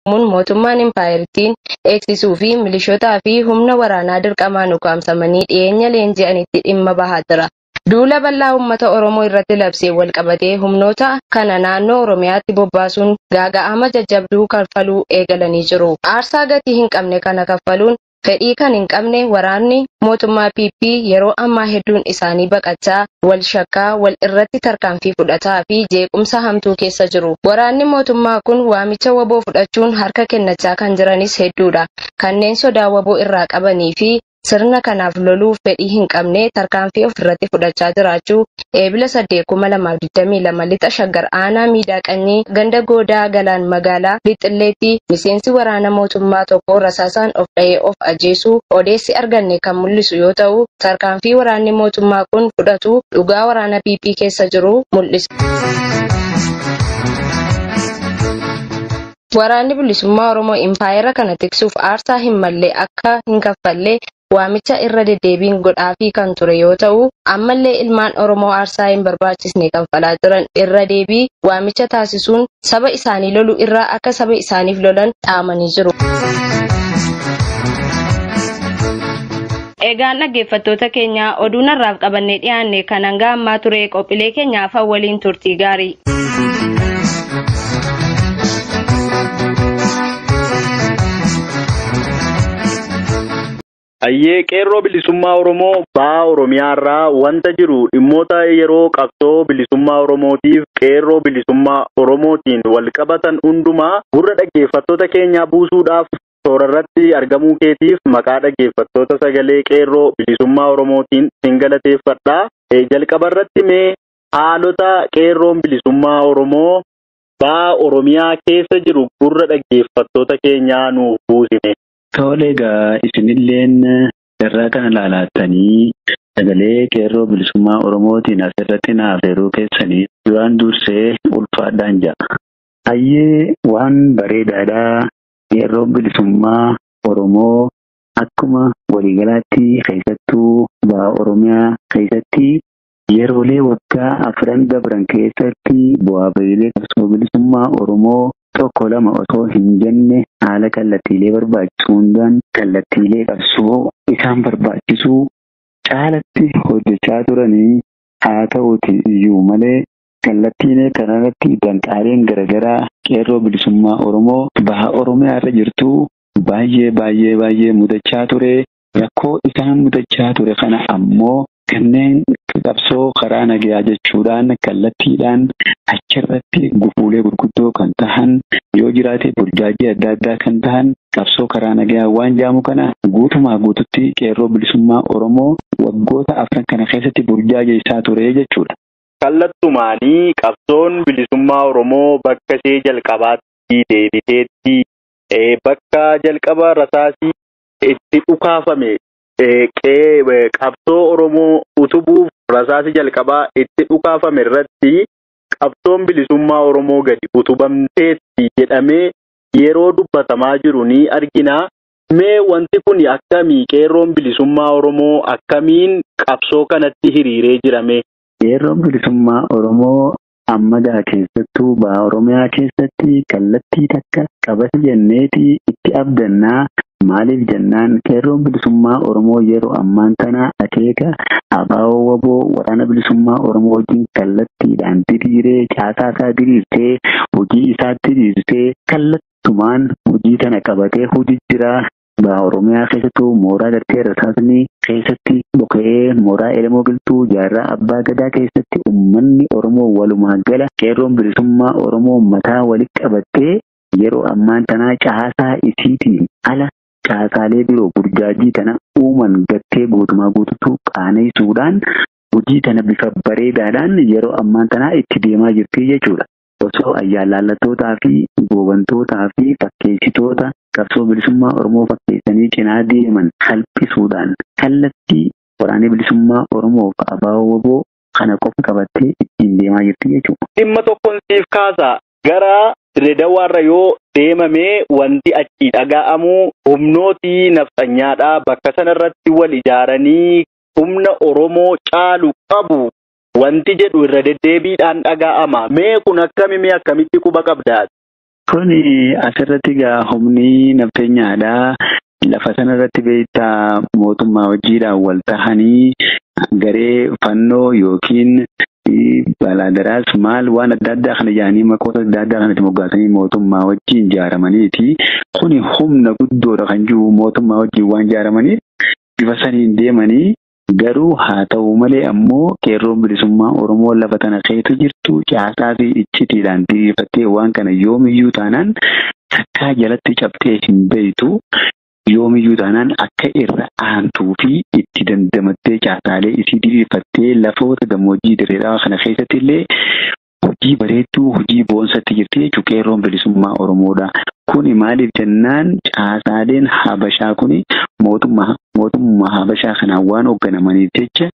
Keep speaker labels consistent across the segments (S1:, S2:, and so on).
S1: Mootummaan impaayerittiin eegsisuu fi milishootaa fi humna waraanaa dirqamaan ukkaamsamanii dhiyeenya leenji'anitti dhimma bahaa jira. Duula bal'aa uummata Oromoo irratti labseen wal qabatee humnoota kana naannoo Oromiyaatti bobbaasuun gaaga'ama jajjabduu kaffaluu eegalanii jiru. Aarsaa gatii hin qabne kana kaffaluun fedhii kan hin qabne waraanni mootummaa PP yeroo ammaa hedduun isaanii baqachaa, wal shakkaa, wal irratti tarkaanfii fudhataa fi jeequmsa hamtuu keessa jiru. Waraanni mootummaa kun waamicha WBO fudhachuun harka kennachaa kan jiranis hedduudha. Kanneen sodaa WBO irraa qabanii fi sirna kanaaf loluuf fedhii hin qabne tarkaanfii ofirratti fudhachaa jiraachuu Eebila 8,2022 lixa Shaggar aanaa Miidaa Qanyii ganda Goodaa Galaan magaalaa Lixxilleetti miseensi waraana mootummaa tokko rasaasaan of dha'ee of ajjeesuu odeessi arganne kan mul'isu yoo ta'u, tarkaanfii waraanni mootummaa kun fudhatu dhugaa waraana PP keessa jiru mul'isa. Waraanni bilisummaa Oromoo impaayera kana tiksuuf aarsaa hin malle akka hin kaffalle waamicha irra deddeebiin godhaafii kan ture yoo ta'u, ammallee ilmaan Oromoo aarsaa hin barbaachisne kanfalaa jiran irra deebii waamicha taasisuun saba isaanii loluu irraa akka saba isaaniif lolan dhaamanii jiru. Egaan dhaggeeffattoota keenya, oduu narraaf qabannee dhiyaanne kan hanga ammaa ture. Qophiilee keenyaaf waliin turtii gaarii.
S2: Hayyee, qeerroo bilisummaa Oromoo baha Oromiyaa irraa wanta jiru, dhimmoota yeroo qabsoo bilisummaa Oromootiif qeerroo bilisummaa Oromootiin wal qabatan hundumaa gurra dhaggeeffattoota keenyaa buusuudhaaf toora irratti argamuu keetiif maqaa dhaggeeffattoota sagalee qeerroo bilisummaa Oromootiin sin galateeffadha. Jalqaba irratti mee haalota qeerroon bilisummaa Oromoo baha Oromiyaa keessa jiru gurra dhaggeeffattoota keenyaa nuuf buusime.
S3: Tole egaa, isinilleen carraa kana laalaattanii sagalee qeerroo bilisummaa Oromootiin asirratti naaf eeruu keessanii duraan dursee ulfaadhaan jedha. Hayyee, waan bareedaadhaa. Qeerroo bilisummaa Oromoo akkuma waliigalaatti keessattuu baha Oromiyaa keessatti yeroolee waggaa 4 dabran keessatti bu'aa bahiilee qabsoo bilisummaa Oromoo tokko lama osoo hin jenne haala kallattiilee barbaachisu hundaan kallattiilee qabsoo isaan barbaachisuu caalatti hojjechaa turanii. Haa ta'uuti iyyuu malee, kallattiilee kanarratti danqaaleen garaagaraa qeerroo bilisummaa Oromoo baha Oromiyaa irra jirtu baay'ee baay'ee baay'ee mudachaa ture. Rakkoo isaan mudachaa ture kana ammoo kanneen qabsoo karaa nagayaa jechuudhaan kallattiidhaan achirratti gufuulee gurguddoo kan tahan yoo jiraate, burjaajii adda addaa kan tahan, qabsoo karaa nagayaa waan jaamu kana guutumaa guututti qeerroo bilisummaa Oromoo waggoota 4 kana keessatti burjaajessaa ture jechuudha.
S2: Kallattumaanii qabsoon bilisummaa Oromoo bakka ishee jalqabaatti deebiteetti, bakka jalqaba rasaasii itti dhukaafame, qabsoo Oromoo utubuuf rasaasi jalqabaa itti dhukaafame irratti qabsoon bilisummaa Oromoo gadi utubamteetti jedhamee yeroo dubbatamaa jiru ni argina. Mee wanti kun akkamii? Qeerroon bilisummaa Oromoo akkamiin qabsoo kanatti hiriiree jirame?
S3: Qeerroon bilisummaa Oromoo ammagaa keessattuu baha Oromiyaa keessatti kallattii takka qabate jenneeti itti abdannaa. Maaliif jennaan, qeerroon bilisummaa Oromoo yeroo ammaan tana akeeka ABO WBO waraana bilisummaa Oromoo wajjin kallattiidhaan diriiree, caasaa isaa diriirsee, hojii isaa diriirsee, kallattumaan hojii kana qabatee hojii jira. Baha Oromiyaa keessattuu mooraa gartee rasaasni keessatti dhoka'ee, mooraa Elemoo Qilxuu jaarraa abbaa gadaa keessatti uummanni Oromoo walumaa gala qeerroon bilisummaa Oromoo mataa walitti qabattee yeroo ammaan tanaa caasaa isiitiin ala caasaalee biroo burjaajii tana uuman gattee guutumaa guututu qaaneessuudhaan hojii tana bifa bareedaadhaan yeroo ammaan tanaa itti deemaa jirti jechuudha. Osoo ayyaanlallattootaa fi goobantootaa fi fakkeessitoota qabsoo bilisummaa Oromoo fakkeessanii cinaa deeman salphisuudhaan kallattii waraanni bilisummaa Oromoof ABO WBO kana qofa qabattee ittiin deemaa jirti jechuudha.
S2: Dhimma tokkoon siif kaasa. Gara Dirredawaarra yoo deemame, wanti achi dhaga'amu humnooti nafxanyaadhaa bakka sanarratti wal ijaaranii humna Oromoo caalu qabu wanti jedhu irra deddeebiidhaan dhaga'ama. Mee kun akkami? Mee akkamitti quba qabdaa?
S3: Kuni asirratti egaa humni nafteenyaadha. Lafa sanarratti beektaa mootummaa hojiidhaan wal tahanii garee fannoo yookiin balaadaraas maal waan adda addaa kana jedhanii maqoota adda addaa kanatti moggaasanii mootummaa wajjin ijaaramaniiti. Kuni humna guddoodha kan jiru mootummaa wajjin waan ijaaramaniif bifa saniin deemanii garuu haa ta'u malee ammoo qeerroon bilisummaa Oromoo lafa tana keessa jirtu caasaa fi iccitiidhaan diriirfattee waan kana yoomiyyuu taanaan takkaa jalatti cabxee hin beektu. Yoomiyyuu taanaan akka irra aantuu fi itti dandamattee caasaalee isii diriirfattee lafoota gammoojjii dirreedhaa kana keessatti illee hojii bareedduu hojii boonsatti jirti jechuudha qeerroon bilisummaa Oromoodha. Kuni maaliif jennaan caasaaleen Habashaa kuni mootummaa Habashaa kanaan waan hoogganamaniif jecha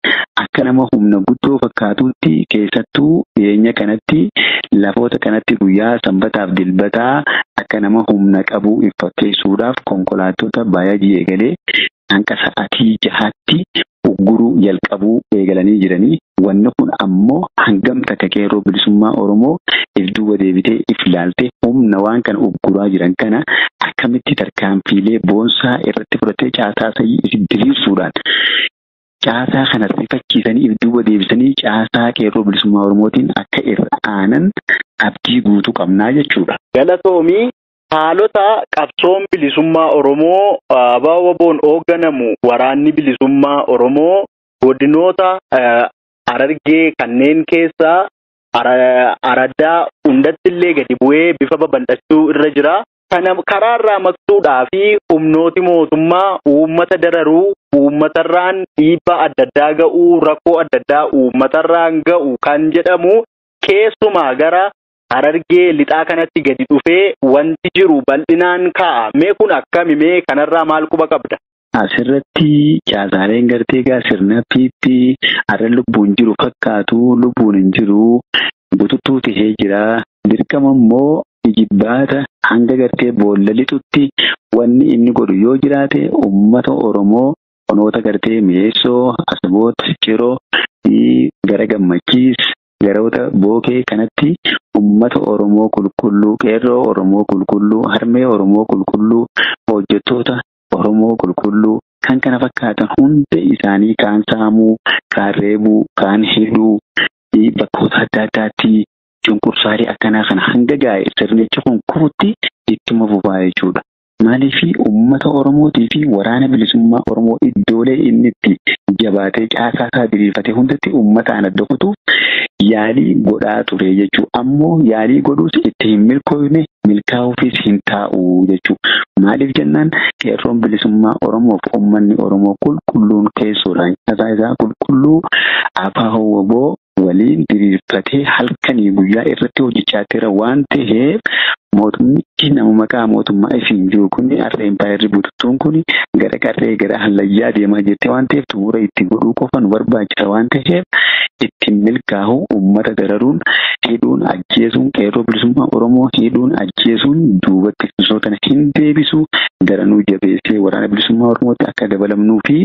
S3: akka nama humna guddoo fakkaatutti keessattuu dhiyeenya kanatti lafoota kanatti guyyaa sanbataaf dilbataa akka nama humna qabu if fakkeessuudhaaf konkolaattota baay'ee eegalee hanga sa'aatii 6tti ugguruu jalqabuu eegalanii jiranii. Wanni kun ammoo hangam takka qeerroo bilisummaa Oromoo if duuba deebitee if ilaaltee humna waan kana ugguraa jiran kana akkamitti tarkaanfiilee boonsaa irratti fudhatee caasaa if diriirsuudhaan caasaa kana rifachiisanii if duuba deebisanii caasaa qeerroo bilisummaa Oromootiin akka irra aanan abdii guutuu qabnaa jechuudha.
S2: Galatoomii haalota qabsoon bilisummaa Oromoo ABO-WBO'n hoogganamu waraanni bilisummaa Oromoo godinoota Harargee kanneen keessaa araddaa hundatti illee gadi bu'ee bifa babal'achuu irra jira. Kana karaarraa maqsuudhaa fi humnooti mootummaa uummata dararuu, uummatarraan dhiibbaa adda addaa ga'uu, rakkoo adda addaa uummatarraan ga'u kan jedhamu keessumaa gara Harargee lixaa kanatti gadi dhufee wanti jiru bal'inaan kaa'a. Mee kun akkami? Mee kanarraa maal quba qabda?
S3: Asirratti caasaaleen gartee egaa sirna PP har'a lubbuun jiru fakkaatu lubbuun hin jiru bututtuu tahee jira. Dirqama immoo ijibbaata hanga gartee boolla lixutti wanni inni godhu yoo jiraate uummata Oromoo onoota gartee Mi'eessoo, Asaboot, Ciroo fi gara Gammachiis garoota Bookee kanatti uummata Oromoo qulqulluu, qeerroo Oromoo qulqulluu, harmee Oromoo qulqulluu, hojjettoota Oromoo qulqulluu kan kana fakkaatan hunda isaanii kaan saamuu, kaan reebuu, kaan hidhuu bakkoota adda addaatti cunqursaalee akkanaa kana hanga gaa'e sirnichi kun kufutti ittuma fufaa jechuudha. Maaliif uummata Oromootii fi waraana bilisummaa Oromoo iddoolee inni itti jabaatee caasaa isaa diriirfatee hundatti uummataan adda kutuuf yaalii godhaa ture jechuudha. Ammoo yaalii godhuus itti hin milkoofne milkaa'uufis hin taa'u jechuudha. Maaliif jennaan qeerroon bilisummaa Oromoof uummanni Oromoo qulqulluun keessoodhaan caasaa isaa qulqulluu ABO-WBO waliin diriirfatee halkanii guyyaa irratti hojjechaa jira waan ta'eef mootummichi nama maqaa mootummaa ifiin jiru kun har'a impaayerri bututtuun kun gara qarree gara hallayyaa deemaa jirti waan ta'eef xumura itti godhuu qofa nu barbaachisa waan ta'eef ittiin milkaa'u uummata dararuun hidhuun ajjeesuun qeerroo bilisummaa Oromoo hidhuun ajjeesuun duubatti kana hin deebisu daranuu jabeessee waraana bilisummaa Oromootti akka dabalamnuu fi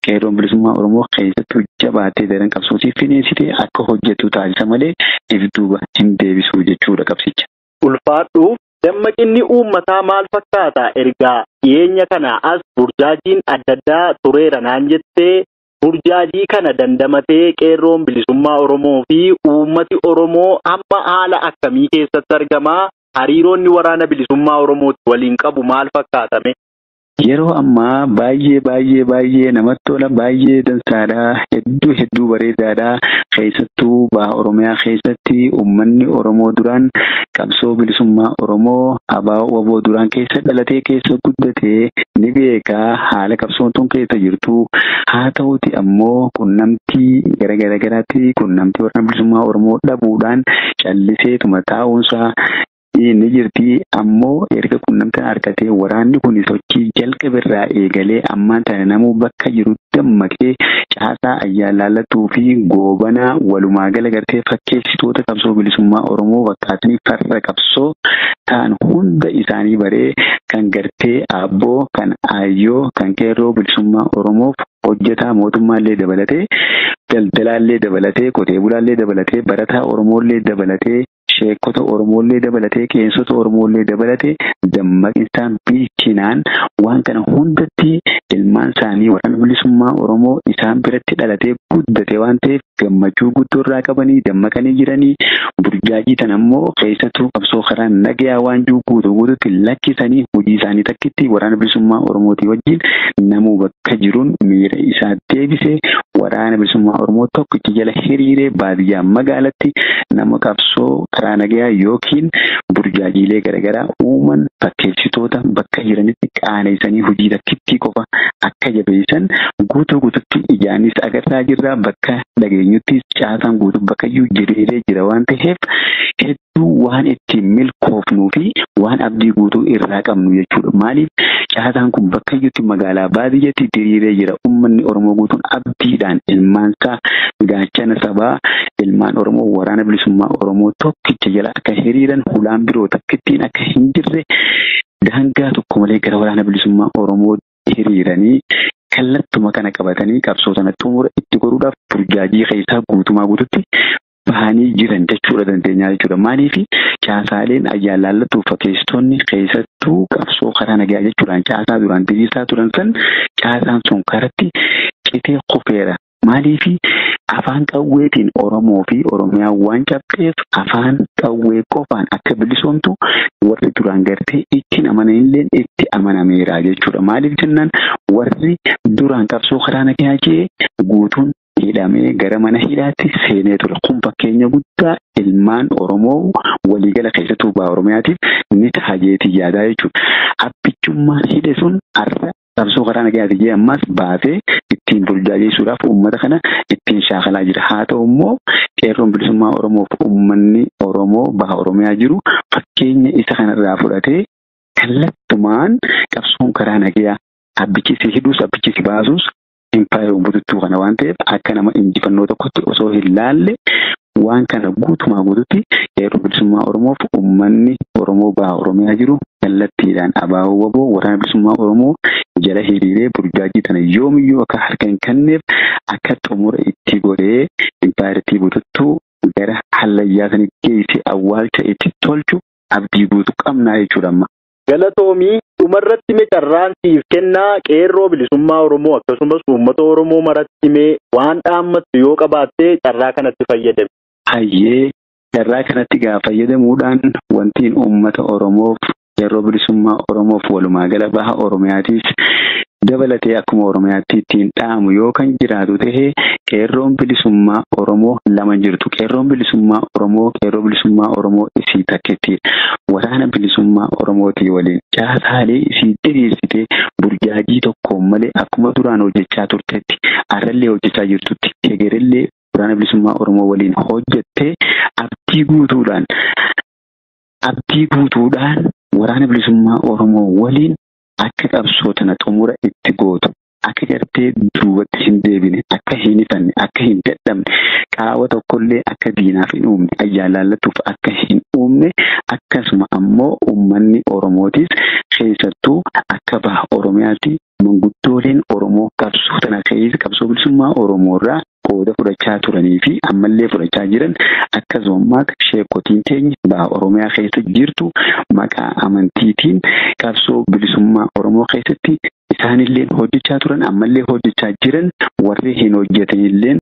S3: qeerroon bilisummaa Oromoo keessattuu jabaatee daran qabsootii fineessitee akka hojjetu taasisa malee if duuba hin deebisu jechuudha qabsicha.
S2: Ulfaadhuuf dammaqinni uummataa maal fakkaata? Ergaa dhiyeenya kana as burjaajiin adda addaa tureera naan jettee burjaajii kana dandamatee qeerroon bilisummaa Oromoo fi uummati Oromoo amma haala akkamii keessatti argamaa? Hariiroonni waraana bilisummaa Oromootti waliin qabu maal fakkaatame?
S3: Yeroo ammaa baay'ee baay'ee baay'ee namatti tola, baay'ee dansaadha, hedduu hedduu bareedaadha. Keessattuu baha Oromiyaa keessatti uummanni Oromoo duraan qabsoo bilisummaa Oromoo ABO-WBO duraan keessa dhalatee keessa guddatee ni beekaa haala qabsoon tun keessa jirtu. Haa ta'uti ammoo qunnamtii gara gara garaatti qunnamtii waraana bilisummaa Oromoo dhabuudhaan calliseetuma taa'uunsaa ni jirti. Ammoo erga qunnamtiin argatee waraanni kun sochii jalqaberraa eegalee ammaan tana namuu bakka jiru dammaqee caasaa ayyaanlaallatuu fi goobanaa walumaa gala gartee fakkeessitoota qabsoo bilisummaa Oromoo fakkaatanii farra qabsoo ta'an hunda isaanii baree kan gartee aabboo, kan aayyoo, kan qeerroo bilisummaa Oromoof hojjetaa mootummaallee dabalatee, daldalaallee dabalatee, qotee bulaallee dabalatee, barataa Oromollee dabalatee Sheekota Oromollee dabalatee, qeensota Oromollee dabalatee dammaqinsaan bilchinaan waan kana hundatti ilmaan isaanii waraana bilisummaa Oromoo isaan biratti dhalatee guddate waan ta'eef gammachuu guddoo irraa qabanii dammaqanii jiranii. Burjaajii tan ammoo keessattuu qabsoo karaa nagayaa waan jiru guutuu guututti lakkisanii hojii isaanii takkitti waraana bilisummaa Oromootii wajjin namuu bakka jiruun miira isaa deebisee waraana bilisummaa Oromoo tokkichi jala hiriiree baadiyyaa magaalatti nama qabsoo karaa nagayaa yookiin burjaajiilee garaagaraa uuman fakkeessitoota bakka jiranitti qaaneessanii hojii takkittii qofa akka jabeessan guutuu guututti ijaanis agarraa jirra. Bakka dhageenyuttis caasaan guutuu bakkayyuu diriiree jira waan ta'eef hedduu waan ittiin milkoofnuu fi waan abdii guutuu irraa qabnu jechuudha. Maaliif caasaan kun bakkayyuutti magaalaa baadiyyaatti diriiree jira. Uummanni Oromoo guutuun abdiidhaan ilmaansaa gaachana sabaa ilmaan Oromoo waraana bilisummaa Oromoo tokkicha jala akka hiriiran hulaan biroo takkittiin akka hin jirre daangaa tokko malee gara waraana bilisummaa Oromoo hiriiranii kallattuma kana qabatanii qabsoo sana xumura itti godhuudhaaf burjaajii keessaa guutumaa guututti bahanii jiran jechuudha dandeenyaa jechuudha. Maaliif caasaaleen ayyaan laallattuu fakkeessitoonni keessattuu qabsoo karaa nagaa jechuudhaan caasaa duraan diriirsaa turan san caasaan sun karatti citee kufeera. Maaliif afaan qawweetiin Oromoo fi Oromiyaa waan cabxeef afaan qawwee qofaan akka bilisoomtu warri duraan gartee ittiin amananillee itti amanameera jechuudha. Maaliif jennaan warri duraan qabsoo karaa nagaa jee guutuun hidhamee gara mana hidhaatti seenee ture. Kun fakkeenya guddaa ilmaan Oromoo waliigala keessattuu baha Oromiyaatiif ni ta'a jeetii yaadaa jechuudha. Abbichummaan hidhe sun har'a qabsoo karaa nagayaati jee ammas baasee ittiin burjaajessuudhaaf uummata kana ittiin shaakalaa jira. Haa ta'u immoo qeerroon bilisummaa Oromoof uummanni Oromoo baha Oromiyaa jiru fakkeenya isa kanarraa fudhatee kallattumaan qabsoon karaa nagayaa abbichi si hidhuus abbichi si baasuus impaayera bututtuu kana waan ta'eef akka nama injifannoo tokkotti osoo hin laalle waan kana guutumaa guututti qeerroo bilisummaa Oromoof uummanni Oromoo baha Oromiyaa jiru kallattiidhaan ABO WBO waraana bilisummaa Oromoo jala hiriiree burjaajii tana yoomiyyuu akka harka hin kenneef akka xumura itti godhee impaayeritii bututtuu gara hallayyaa sanitti geesse awwaalcha itti tolchu abdii guutuu qabnaa jechuudha amma.
S2: Galatoomii dhumarratti mee carraan siif kennaa qeerroo bilisummaa Oromoo akkasumas uummata Oromoo maratti mee waan dhaammattu yoo qabaatte carraa kanatti fayyadami.
S3: Hayyee carraa kanatti gaa fayyadamuudhaan wantiin uummata Oromoof qeerroo bilisummaa Oromoof walumaa gala baha Oromiyaatiif dabalatee akkuma Oromiyaatti ittiin dhaamu yoo kan jiraatu ta'e qeerroon bilisummaa Oromoo lama jirtu. Qeerroon bilisummaa Oromoo qeerroo bilisummaa Oromoo isii takkitti. Waraana bilisummaa Oromootii waliin caasaalee isii diriirsitee burjaajii tokkoon malee akkuma duraan hojjechaa turtetti har'allee hojjechaa jirtutti hegerellee waraana bilisummaa Oromoo waliin hojjettee abdii guutuudhaan waraana bilisummaa Oromoo waliin akka qabsoo tana xumura itti gootu, akka gartee duubatti hin deebine, akka hin ifanne, akka hin dadhabne, qaawa tokkollee akka diinaaf hin uumne, ayyaan laallattuuf akka hin uumne, akkasuma ammoo uummanni Oromootis keessattuu akka baha Oromiyaatti manguddooleen Oromoo qabsoo tana keessa qabsoo bilisummaa Oromoorraa qooda fudhachaa turanii fi ammallee fudhachaa jiran akkasuma sheekotiin keenya baha Oromiyaa keessa jirtu maqaa amantiitiin qabsoo bilisummaa Oromoo keessatti isaanillee hojjechaa turan ammallee hojjechaa jiran warri hin hojjetanillee